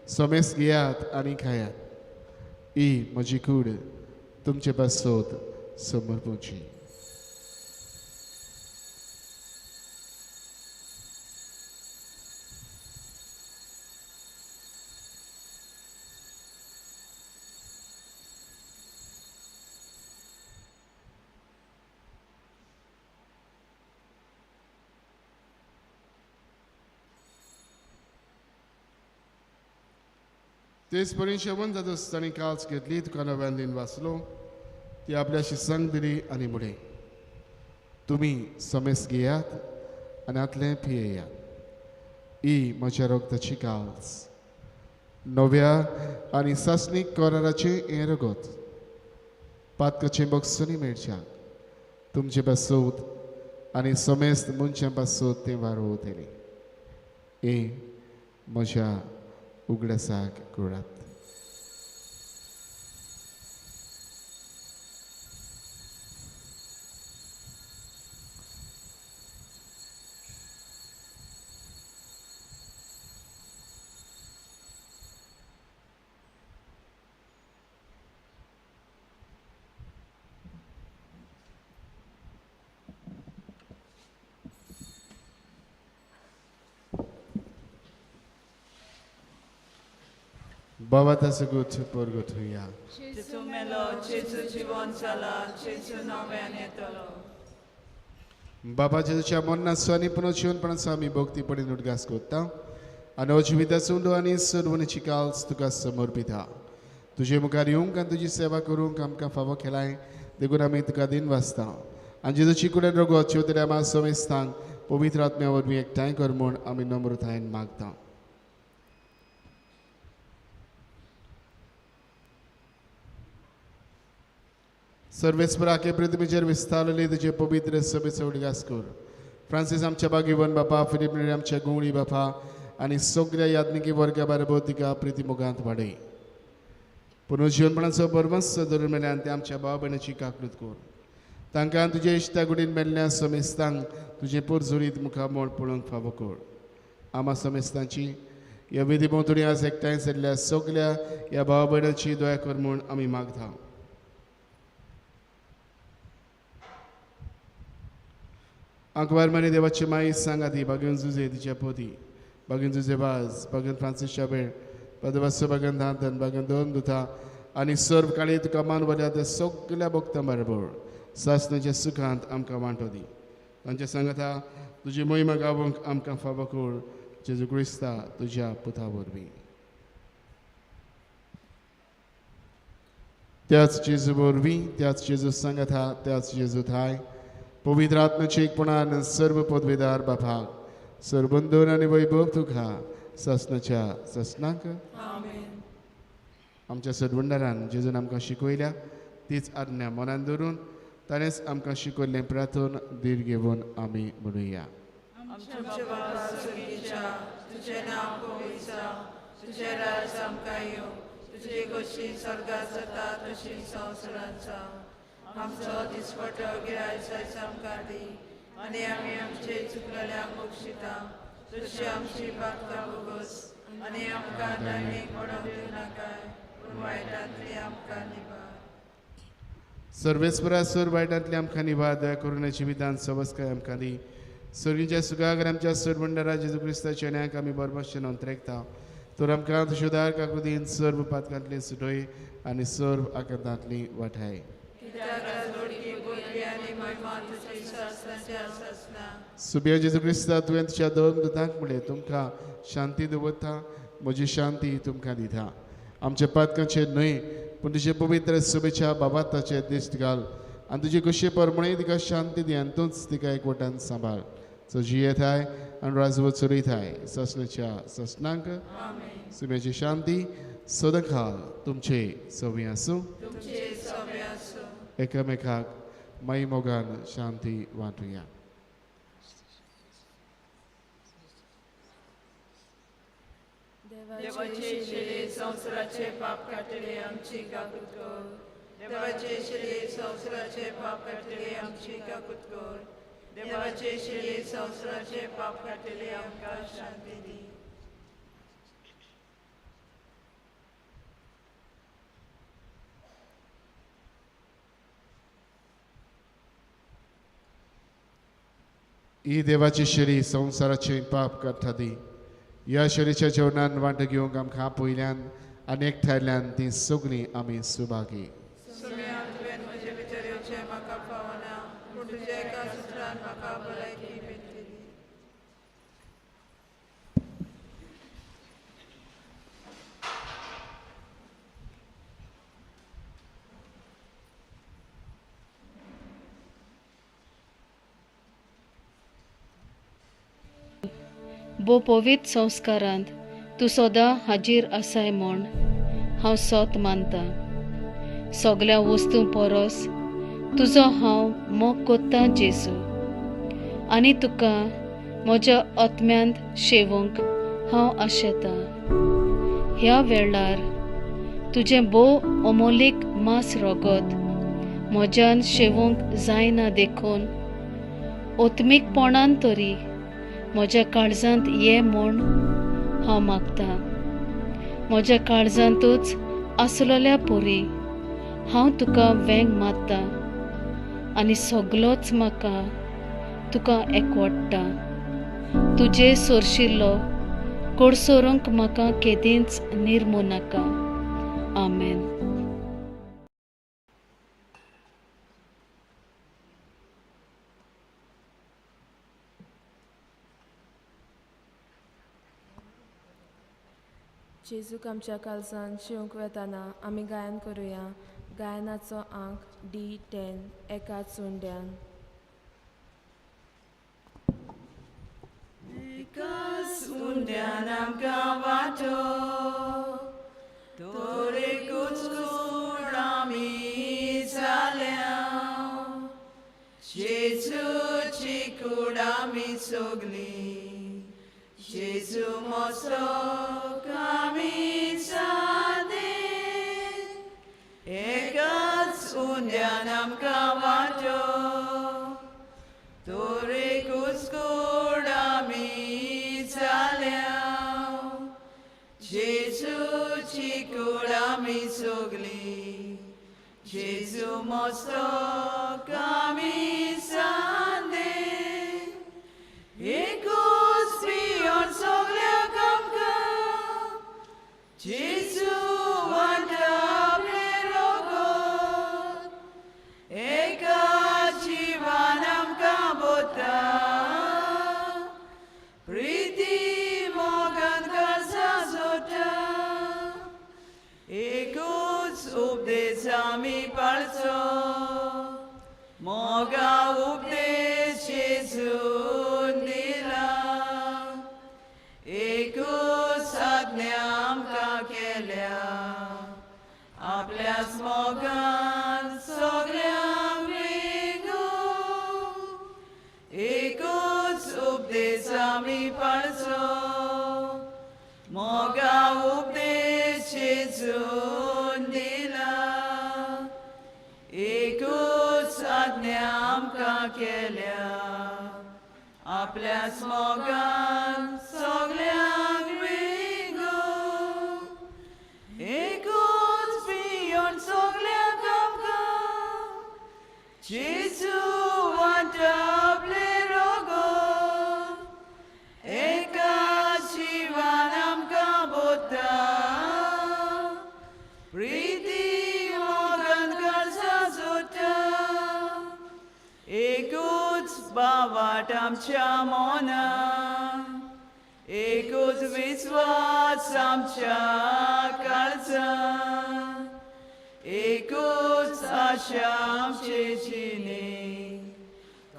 समेस घेयात आनी खायात, ही म्हजी कूड तुमचे पासत समर्पूची. तेच परी जेवण जातच ताणें काल्स घेतली, तुका नव्यान दिन वाचलो, ती आपल्या शिसांक दिली आनी म्हळें, तुमी समेस घेयात आनी आतलें पियेयात, ही म्हज्या रगताची काल्स, नव्या आनी सासणीक कराराचें हें रगत, पातकाचें बक्षणी मेळच्याक तुमचे पासत आनी समेस्त मनशां पासत तें वारोवतलें. हें म्हज्या उगडासाक करात. बाबा तासगूत परगट हुया. जेजू मेलो, जेजू जिवन जाला, जेजू नव्यान येतलो. बाबा जेजूच्या मरणाचो आनी पुनर्जीवनपणाचो आमी भक्तीपणी उडगास करता आनी हो जिविताचो उंडो आनी सर्वणीची काल्स तुका समर्पिता. तुजे मुखार येवंक आनी तुजी सेवा करूंक आमकां फावो केलाय देखून आमी तुका दिन वाचता. आनी जेजूची कुडेन रगत शेवतल्या आमा समेस्तांक पवित्र आत्म्या वरवीं एकठांय कर म्हूण आमी नम्रतायेन मागता. सर्वेस्पराके पृथ्वीचेर विस्तारलेली तुजे पवित्र सभेचो उडगास कर. फ्रांसीस आमच्या बागीवन बापा, फिलीप नेरी आमच्या गुंवळी बापा आनी सगळ्या याज्ञिकी वर्गा बाराबर तिका प्रिती मोगांत वाडय. पुनर्जीवनपणाचो बरवंस धरून मेल्यान ते आमच्या भाव भयणीची काकळूत कर. तांकां तुजे इश्टा गुडीन मेल्ल्या समेस्तांक तुजें पोरजुरीत मुखामळ पळोवंक फावो कर. आमा समेस्तांची ह्या विधी भोंवतणी आज एकठांय जाल्ल्या सगल्या ह्या भाव भयणाची दया कर म्हूण आमी मागता. आंकवार मारी देवाची माई सांगाती बागेन जुजे तिच्या पोती बागेन जुजे बाज बागेन फ्रांसीस शाबेळ पदवासो बागेन धांतन बागेन दोन दुथा आनी सर्व काळी तुका मान वल्या त्या सगल्या भक्तां बरोबर सासणाच्या सुखांत आमकां वांटो दी. तांच्या सांगता तुजी मोहिमा गावोंक आमकां फावो कर जेजू क्रिस्ता तुज्या पुता वरवीं. त्याच जेजू वरवीं, त्याच जेजू सांगता, त्याच जेजू थाय पवित्र आत्म्याचे एकपणान सर्व पदवेदार बापाक सरबंदोर आनी वैभव तुका सासणाच्या सासणाक. आमच्या सदवंडारान जेजून आमकां शिकयल्या तीच आज्ञा मनान धरून ताणेंच आमकां शिकयल्लें प्रार्थन धीर घेवन आमी म्हणुया. आमच्या बापा स्वर्गीच्या, तुजें नांव पवित्र जावं, तुजें राज आमकां येवं, तुजी खोशी स्वर्गात जाता तशी संवसारांत जावं. आमचो दिसपटो गिरायक आमकां दी आनी आमी आमचे चुकलेल्यांक बक्षिता तशी आमची पातकां भोगोस आनी आमकां दैनीक पडोवंक दिवं नाकाय पूण वायटांतली आमकां निभाय. सर्वेस्परा सर वायटांतली आमकां निभाय, दया करून जिवितांत सवस्काय आमकां दी. सर्गीच्या सुखागर आमच्या सरबंडारा जेजू क्रिस्ताच्या न्यायाक आमी बरबशेन अंतरेकता तर आमकां तुज्या काकुतीन सर्व पातकांतली सुटय आनी सर्व आकांतांतली वाठाय. सुबिया जेजू क्रिस्ता तुवें तुज्या दोन दुतांक म्हणलें तुमकां शांती दवरता, म्हजी शांती तुमकां दिता. आमच्या पातकांचेर न्हय पूण तुजे पवित्र सभेच्या बाबाताचेर दिश्ट घाल आनी तुजे कशे परमणे तिका शांती दी आनी तूंच तिका एकवटान सांबाळ. सो जियेताय आनी राजवत चलयताय सासणाच्या सासणाक. सुब्याची शांती सदांकाळ तुमचे सवी आसूं. एकामेकाक माई मोगान शांती वांटुया. देवाचे शिले संवसाराचे पाप काडटले आमची काकूत कर. देवाचे शिले संवसाराचे पाप काडटले आमची काकूत कर. देवाचे शिले संवसाराचे पाप काडटले आमकां शांती दी. ही देवाची शेरी संवसाराचे पाप काडटा ती. ह्या शेरीच्या जेवणान वांटो घेवंक आमकां पयल्यान आनी एकठांयल्यान ती सगळीं आमी सुभागी. भोव पवित्र संस्कारांत तूं सदां हाजीर आसाय म्हूण हांव सोत मानता. सगल्या वस्तूं परस तुजो हांव मोग कोत्तां जेजू, आनी तुका म्हज्या आत्म्यांत शेवूंक हांव आशेतां. ह्या वेळार तुजें भोव अमोलीक मांस रगत म्हज्यान शेवूंक जायना देखून आत्मीकपणान तरी म्हज्या काळजांत ये म्हूण हांव मागतां. म्हज्या काळजांतूच आसलेल्या पुरी हांव तुका वेंग मारता आनी सगलोच म्हाका तुका एकवडटा. तुजे सोरशिल्लो कोडसोरूंक म्हाका केदींच निर्मू नाका. आमेन. जेजूक आमच्या काळजान शिवंक वेताना आमी गायन करुया. गायनाचो आंक D10 एका चुंड्यान. एका चुंड्यान आमकां वांटो तोरेकूच कूड आमी जाल्या, जेजूची कूड आमी सगली, जेजू मोसो आमी सादे. एकाच उंड्यान आमकां वांटो तोरेकूच कूड आमी जाल्या, जेजूची कूड आमी सगली जेजू मस्तक आमी सांदे एकूच पियोन सगल्यांक आमकां जेजू वांटा आपलें रगत एका जिवान आमकां बोता प्रिती मोगान काळजां जोडटा एकूच उपदेश आमी पाळचो मोगा उपदेश जेजून दिला एकूच आज्ञा आमकां केल्या आपल्याच मोगान सगल्यांक वेंगोवंक एकूच उपदेश आमी पाळचो मोगा उपदेश जेजून दिला एकूच आज्ञा आमकां केल्या आपल्याच मोगान सगल्यांक वेंगोवंक एकूच पियोन सगल्यांक आमकां जेजू वांटा आपलें रगत एका जिवान आमकां बोता प्रिती मोगान काळजां जोडटा एकूच बावाट आमच्या मनान एकूच विस्वास आमच्या काळजान एकूच आशा आमचे जिणेक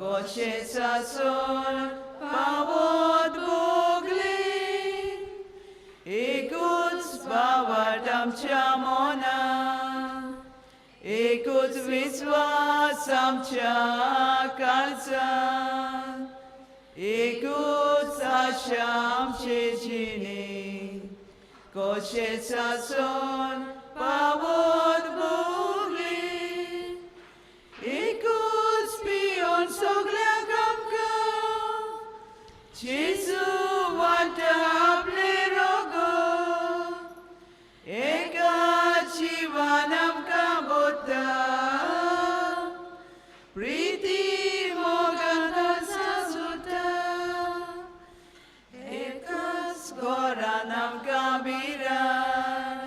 कशेंच आसोन पावत भोगले एकूच बावाट आमच्या मनान एकूच विस्वास आमच्या काळजान एकूच आशा आमचे जिणेक कशेंच आसोन पावत भोगले एकूच पियोन सगल्यांक आमकां जेजू वांटा आपलें रगत एका जिवान आमकां बोता प्रिती मोगान काळजां जोडटा एकाच घरान आमकां बिराड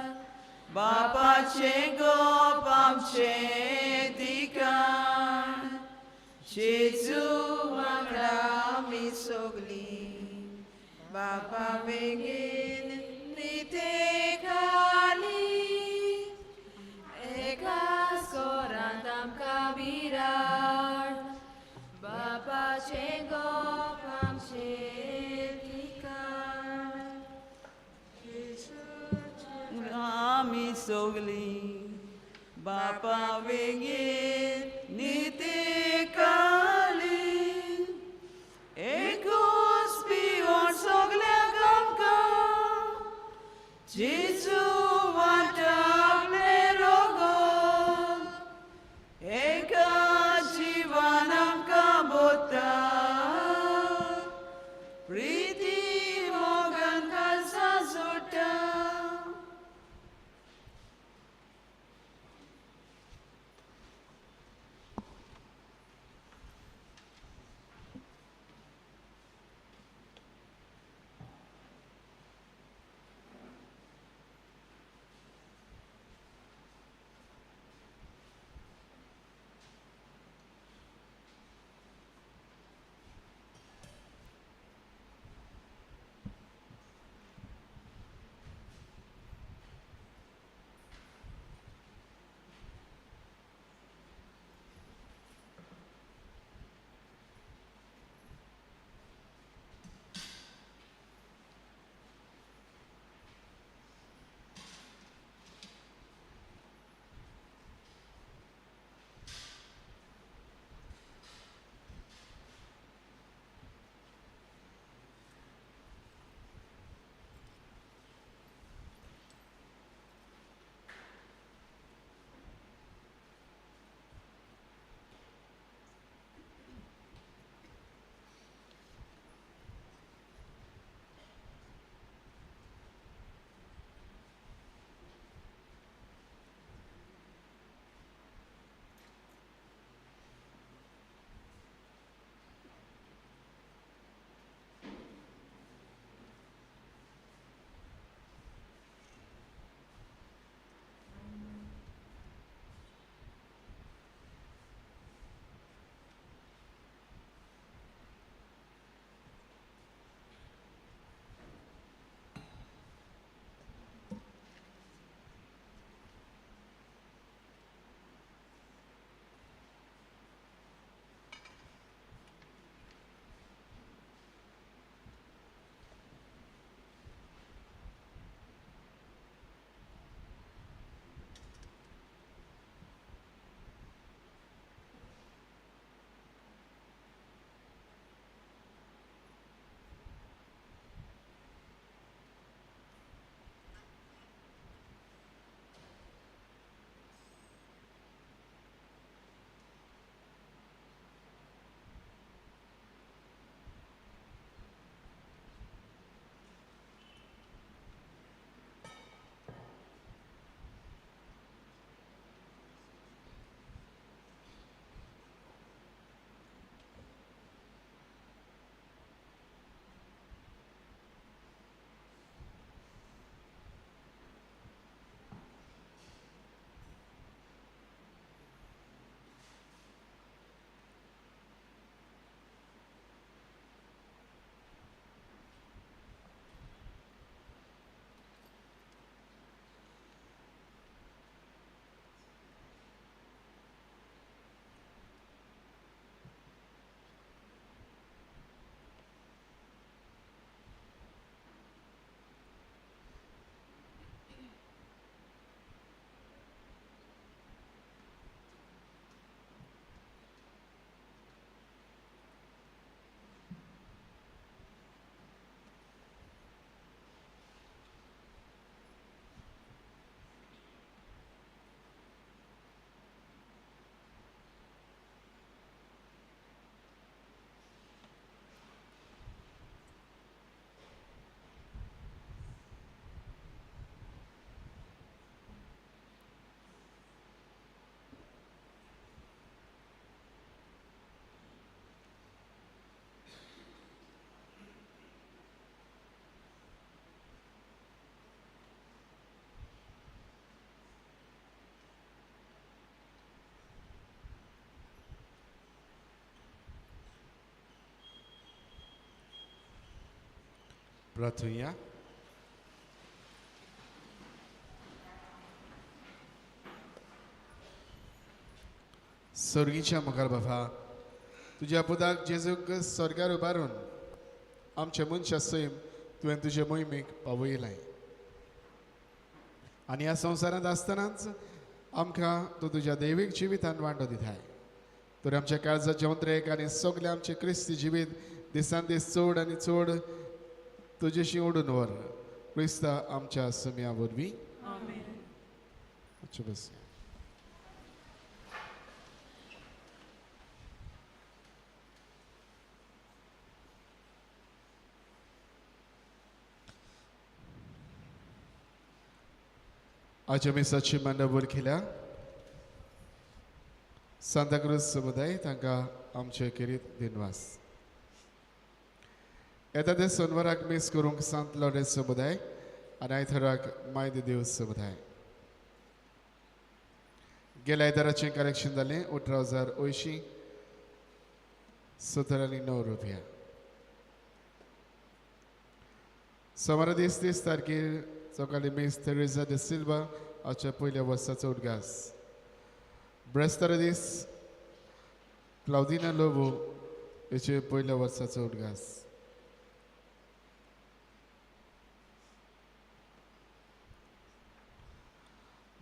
बापाचें गोप आमचें ठिकाण जेजू वांगडा आमी सगलीं बापा बेगीन निते खाली एकाच कोरांत आमकां बिराड बापाचें गोप आमचें ठिकाण आमी सगलीं बापा बेगीन निते काली एकूच पियोन सगल्यांक आमकां जेजू वांटा आपलें रगत एका जिवान आमकां बोता प्रिती मोगान काळजां जोडटा प्रार्थुया. स्वर्गीच्या मुखार बाबा, तुज्या पुताक जेजूक स्वर्गार उबारून आमचे मनशा सैम तुवें तुजे मोहिमेक पावयलाय आनी ह्या संवसारांत आसतनाच आमकां तूं तुज्या दैवीक जिवितान वांटो दिताय. तर आमच्या काळजाचे उंतरेक आनी सगळें आमचें क्रिस्ती जिवीत दिसान दीस चड आनी चड तुजेशी ओडून व्हर. क्रिस्ता आमच्या सुम्या वरवीं. बस. आज आमी सची मांडवूर केल्या सांताक्रूज समुदाय तांकां आमचे खेरीत दिनवास. येता ते सोनवाराक मीस करूंक सांत लॉरेन्स समुदाय आनी आयताराक मायद देव समुदाय. गेल्या आयताराचें कलेक्शन जालें 18,080 17.09 रुपया. सोमारा दीस 30 तारखेर सकाळी मीस तेरेझा de Silva हाच्या पयल्या वर्साचो उदगास. ब्रेस्तारा दीस क्लावदिना लोबो हेचे पयल्या वर्साचो उदगास.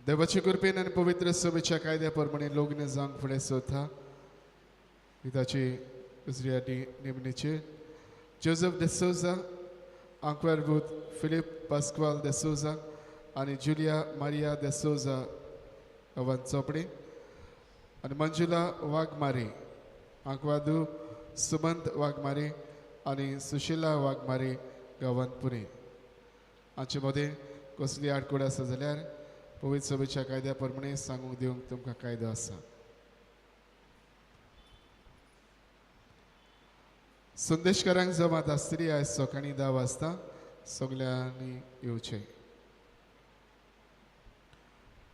देवाचे कृपेन आनी पवित्र सभेच्या कायद्या प्रमाणे लग्न जावंक फुडें सोदता ताची दुसरी आनी निमणीचे जोजफ de Souza, आंक्वेरबूत फिलीप पास्क्वाल de Souza आनी जुलिया मारिया de Souza गांवांत चोपडे आनी मंजुला वाघमारे, आंकवादू सुमंत वाघमारे आनी सुशिला वाघमारे गांवांत पुणे. हांचे मदें कसली आडखळ आसा जाल्यार पवित्र सभेच्या कायद्या प्रमाणे सांगूंक दिवंक तुमकां कायदो आसा. संदेशकारांक जमात आसतली आयज सकाळीं 10 वाजता सगल्यांनी येवचें.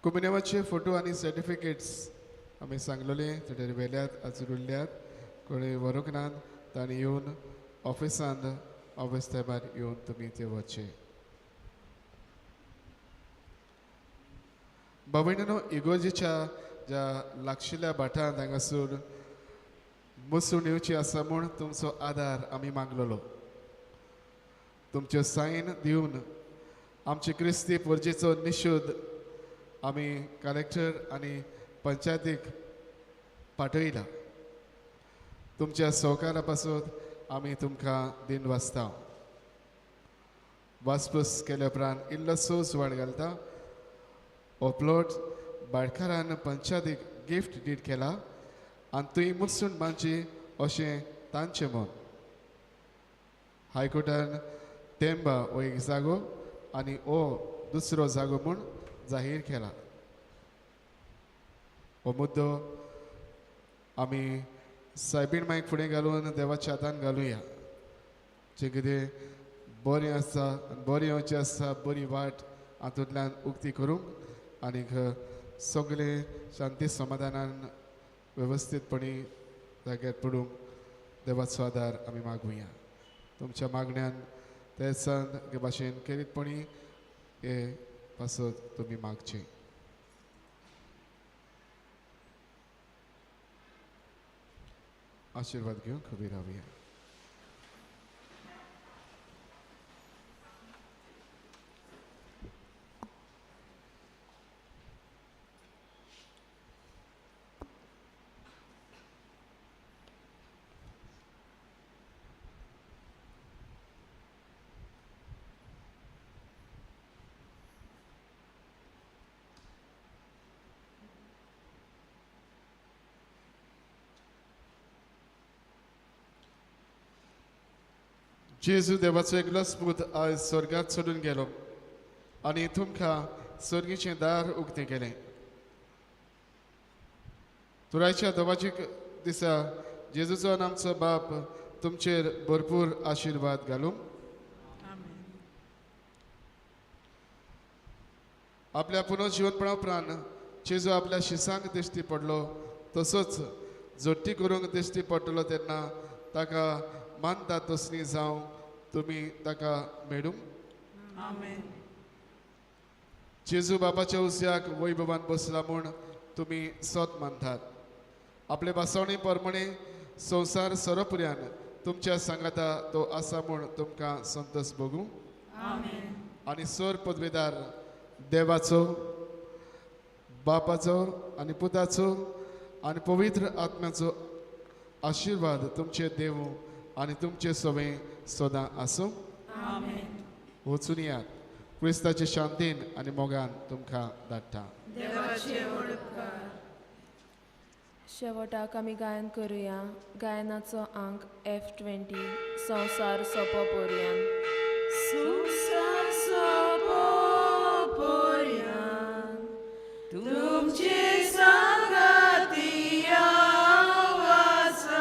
कुमिनेवाचे फोटो आनी सर्टिफिकेट्स आमी सांगलोले थोडे व्हेल्यात आजून उरल्यात, कोणी व्हरूंक नात तांणी येवन ऑफिसांत ऑफिस टायमार येवन तुमी ते वचचे. बाबयणो इगोर्जेच्या ज्या लागशिल्ल्या भाटांत हांगासून मसूण येवची आसा म्हूण तुमचो आदार आमी मागलेलो. तुमच्यो सायन दिवन आमचे क्रिस्ती पोरजेचो निशोध आमी कलेक्टर आनी पंचायतीक पाठयला. तुमच्या सहकारा पासून आमी तुमकां दिन वाचता. वासपूस केल्या उपरांत इल्लोसो सुवाड घालता. हो प्लॉट भाटकारान पंचायतीक गिफ्ट did केला आनी थंय मुसूण बांदची अशें तांचें मन. हायकोर्टान तेंबा हो एक जागो आनी हो दुसरो जागो म्हूण जाहीर केला. हो मुद्दो आमी सायबीण मायक फुडें घालून देवाच्या हातान घालुया. जें कितें बरें आसा आनी बरें येवचें आसा बरी वाट हातूंतल्यान उक्ती करूंक आनीक सगळें शांती समाधानान वेवस्थीतपणी जाग्यार पडूंक देवाचो आदार आमी मागुया. तुमच्या मागण्यान ते संद भाशेन खेरीतपणी हे पासत तुमी मागचे. आशिर्वाद घेवन खबी रावया. जेजू देवाचो एकलोच पूत आयज स्वर्गात सोडून गेलो आनी तुमकां स्वर्गीचें दार उक्तें केलें. तुरायच्या देवाचे दिसा जेजूचो आनी आमचो बाप तुमचेर भरपूर आशिर्वाद घालूं. आपल्या पुनर्जिवनपणा उपरांत जेजू आपल्या शिसांक दिश्टी पडलो तसोच जोडटी करूंक दिश्टी पडटलो तेन्ना ताका मानता तसली जावं तुमी ताका मेडूं. आमेन. जेजू बापाच्या उस्याक वैभवान बसला म्हूण तुमी सत मानतात. आपले भासवणे प्रमाणे संवसार सरोपुऱ्यान तुमच्या सांगाता तो आसा म्हूण तुमकां संतोष भोगूं. आनी सर पदवेदार देवाचो, बापाचो आनी पुताचो आनी पवित्र आत्म्याचो आशिर्वाद तुमचे देव आनी तुमचे सवे सदां आसूं. वचून यात. क्रिस्ताचे शांतीन आनी मोगान तुमकां धाडटा. देवाचे उपकार. शेवटाक आमी गायन करुया. गायनाचो आंक F20, संवसार सोंपो पोरयान. संवसार सोंपो पोरयान तुमचे सांगाती हांव आसा.